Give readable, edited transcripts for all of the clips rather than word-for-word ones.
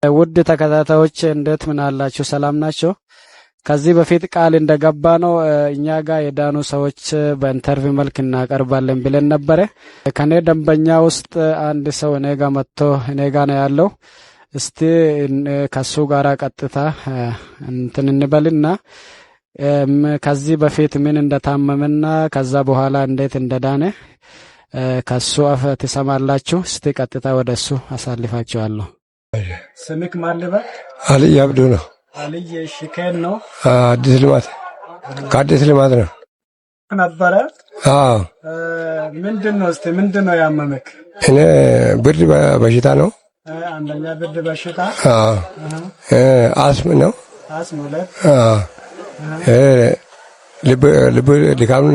ውድ ተከታታዮች እንዴት ምን አላችሁ? ሰላም ናቸው። ከዚህ በፊት ቃል እንደገባ ነው እኛ ጋር የዳኑ ሰዎች በ interview መልክ እናቀርባለን ብለን ነበረ። ከኔ ደንበኛ ውስጥ አንድ ሰው እኔ ጋር መጥቶ እኔ ጋ ነው ያለው። እስቲ ከሱ ጋር ቀጥታ እንትን እንበልና ከዚህ በፊት ምን እንደታመመና ከዛ በኋላ እንዴት እንደዳነ ከሱ አፍ ትሰማላችሁ። እስቲ ቀጥታ ወደ እሱ አሳልፋችኋለሁ። ስምክ ማን ልበል? አልይ አብዱ ነው። አልይ ሽከን ነው። አዲስ ልማት፣ ከአዲስ ልማት ነው ነበረ። አዎ። ምንድን ነው እስቲ ምንድን ነው ያመመክ? እኔ ብርድ በሽታ ነው። አንደኛ ብርድ በሽታ። አዎ። አስም ነው። አስም ሁለት። አዎ። ልብ ድካም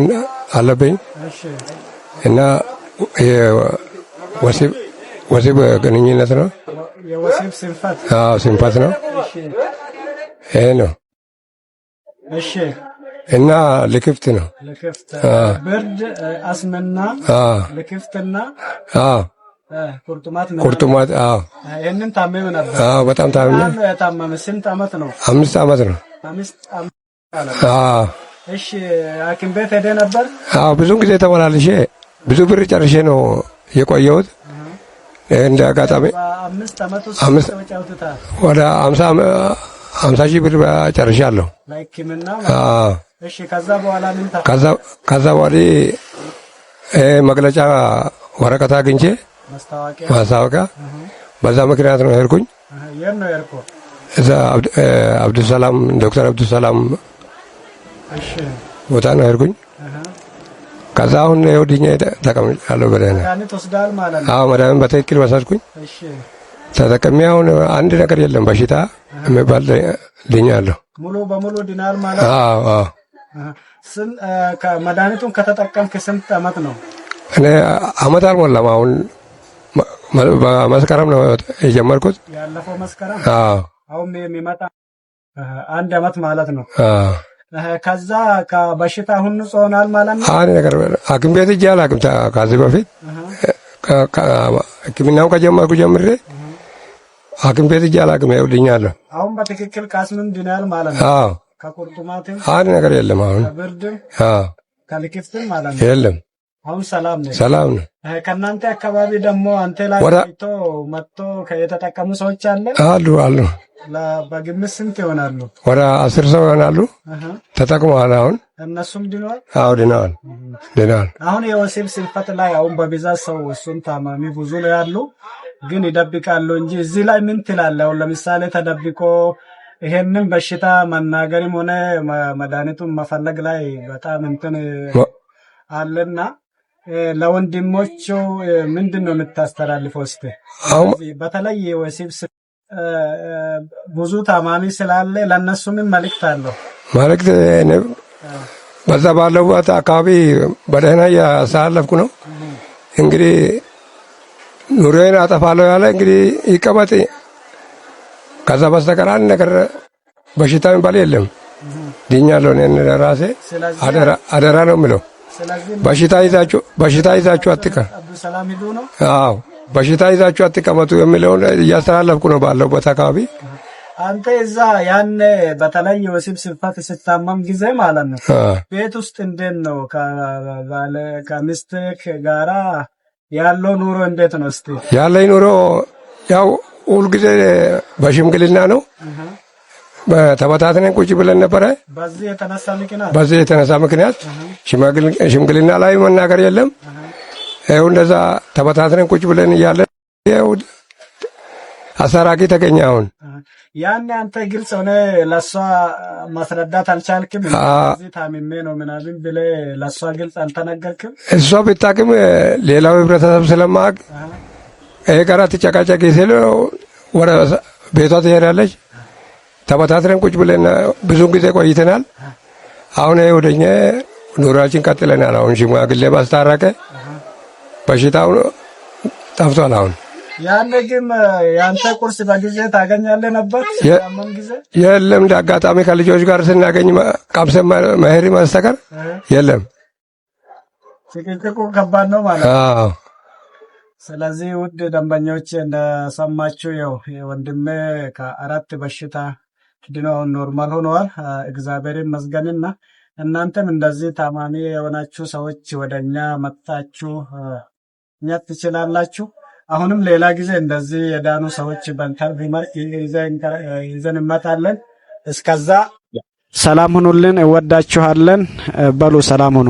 አለብኝ። እሺ። እና ወሲብ ግንኙነት ነው። የወሲብ ስንፈት። አዎ፣ ስንፈት ነው። እሺ። ይሄ ነው። እሺ። እና ልክፍት ነው። ልክፍት፣ ብርድ፣ አስምና ልክፍትና ቁርጥማት። ቁርጥማት። አዎ። ይሄንን ታመመ ነበር። አዎ፣ በጣም ታመመ። ታመመ። ስንት አመት ነው? 5 አመት ነው። 5 አመት። አዎ። እሺ፣ ሐኪም ቤት ሄደህ ነበር? አዎ፣ ብዙ ጊዜ ተመላልሼ ብዙ ብር ጨርሼ ነው የቆየሁት። እንደ አጋጣሚ 5 አመት ውስጥ ወደ 50,000 ብር ጨርሻለሁ። ለሕክምና። አዎ። እሺ፣ ከዛ በኋላ ምን? ከዛ በኋላ መግለጫ ወረቀት አግኝቼ ማስታወቂያ፣ በዛ ምክንያት ነው ሄድኩኝ። የት ነው የሄድከው? እዛ አብዱሰላም፣ ዶክተር አብዱሰላም ቦታ ነው ሄድኩኝ። ከዛ አሁን ይኸው ድኜ ተቀምጫለሁ ብለህ ነው። መድኃኒት ወስደሃል ማለት ነው? አዎ፣ መድኃኒት በትክክል ወሰድኩኝ። እሺ። ተጠቅሜ አሁን አንድ ነገር የለም፣ በሽታ የሚባል ድኛለሁ። ሙሉ በሙሉ ድናል ማለት ነው? አዎ አዎ። መድኃኒቱን ከተጠቀምክ ስንት አመት ነው? እኔ አመት አልሞላም። አሁን በመስከረም ነው የጀመርኩት። ያለፈው መስከረም? አዎ። አሁን የሚመጣ አንድ አመት ማለት ነው። አዎ። ከዛ ከበሽታ አሁን ንጹህ ሆናል ማለት ነው? አንድ ነገር ሐኪም ቤት ሄጄ አላውቅም። ከዚህ በፊት ሕክምናውን ከጀመርኩ ጀምሬ ሐኪም ቤት ሄጄ አላውቅም። ይኸው ድኛለሁ። አሁን በትክክል ከአስምም ድናል ማለት ነው? አዎ። ከቁርጥማትም? አንድ ነገር የለም አሁን። ከብርድም? አዎ። ከልክፍትም ማለት ነው? የለም። አሁን ሰላም ነው። ሰላም ነው። ከእናንተ አካባቢ ደግሞ አንተ ላይ አይቶ መጥቶ የተጠቀሙ ሰዎች አለ? አሉ አሉ። በግምት ስንት ይሆናሉ? ወደ 10 ሰው ይሆናሉ። ተጠቅመዋል። አሁን እነሱም ድነዋል። አዎ፣ ድነዋል ድነዋል። አሁን የወሲብ ስንፈት ላይ አሁን በብዛት ሰው እሱን ታማሚ ብዙ ነው ያሉ፣ ግን ይደብቃሉ እንጂ እዚህ ላይ ምን ትላለህ? አሁን ለምሳሌ ተደብቆ ይሄንን በሽታ መናገርም ሆነ መድኃኒቱን መፈለግ ላይ በጣም እንትን አለና ለወንድሞቹ ምንድን ነው የምታስተላልፈው? እስኪ በተለይ የወሲብ ብዙ ታማሚ ስላለ ለእነሱ ምን መልእክት አለው? መልእክት በዛ ባለሁበት አካባቢ በደህና እያሳለፍኩ ነው። እንግዲህ ኑሮዬን አጠፋለሁ ያለ እንግዲህ ይቀመጥ። ከዛ በስተቀር አንድ ነገር በሽታ የሚባል የለም። ድኛለሁ። እኔ ራሴ አደራ ነው የምለው። በሽታ ይዛችሁ አትቀ አዎ፣ በሽታ ይዛችሁ አትቀመጡ የሚለውን እያስተላለፍኩ ነው ባለሁበት አካባቢ። አንተ እዛ ያን በተለይ ወሲብ ስንፈት ስታመም ጊዜ ማለት ነው፣ ቤት ውስጥ እንዴት ነው ከሚስትህ ጋራ ያለው ኑሮ እንዴት ነው? እስቲ። ያለኝ ኑሮ ያው ሁልጊዜ በሽምግልና ነው። ተበታትነን ቁጭ ብለን ነበረ። በዚህ የተነሳ ምክንያት በዚህ የተነሳ ምክንያት ሽምግልና ላይ መናገር የለም። ይኸው እንደዛ ተበታትነን ቁጭ ብለን እያለ ይኸው አሳራቂ ተገኘ። አሁን ያን አንተ ግልጽ ሆነ ለእሷ ማስረዳት አልቻልክም? እዚህ ታምሜ ነው ምናምን ብለህ ለእሷ ግልጽ አልተናገርክም? እሷ ብታውቅም ሌላው ህብረተሰብ ስለማያውቅ ይሄ ጋራ ትጨቃጨቂ ሲል ወደ ቤቷ ትሄዳለች። ተበታትነን ቁጭ ብለን ብዙ ጊዜ ቆይተናል። አሁን ይሄ ወደኛ ኑሯችን ቀጥለናል። አሁን ሽማግሌ ባስታረቀ በሽታው ጠፍቷል። አሁን ያኔ ግን የአንተ ቁርስ በጊዜ ታገኛለህ ነበር? ሲታመም ጊዜ? የለም፣ እንደ አጋጣሚ ከልጆች ጋር ስናገኝ ቀምሰን መሄድ በስተቀር የለም። ጭቅጭቁ ከባድ ነው ማለት ነው። አዎ። ስለዚህ ውድ ደንበኞች እንደሰማችሁ ያው ወንድሜ ከአራት በሽታ ድኖ normal ሆነዋል። እግዚአብሔር ይመስገንና እናንተም እንደዚህ ታማሚ የሆናችሁ ሰዎች ወደ እኛ መጥታችሁ እኛ ትችላላችሁ። አሁንም ሌላ ጊዜ እንደዚህ የዳኑ ሰዎች በ interview መልክ ይዘን እንመጣለን። እስከዛ ሰላም ሁኑልን። እወዳችኋለን። በሉ ሰላም ሁኑ።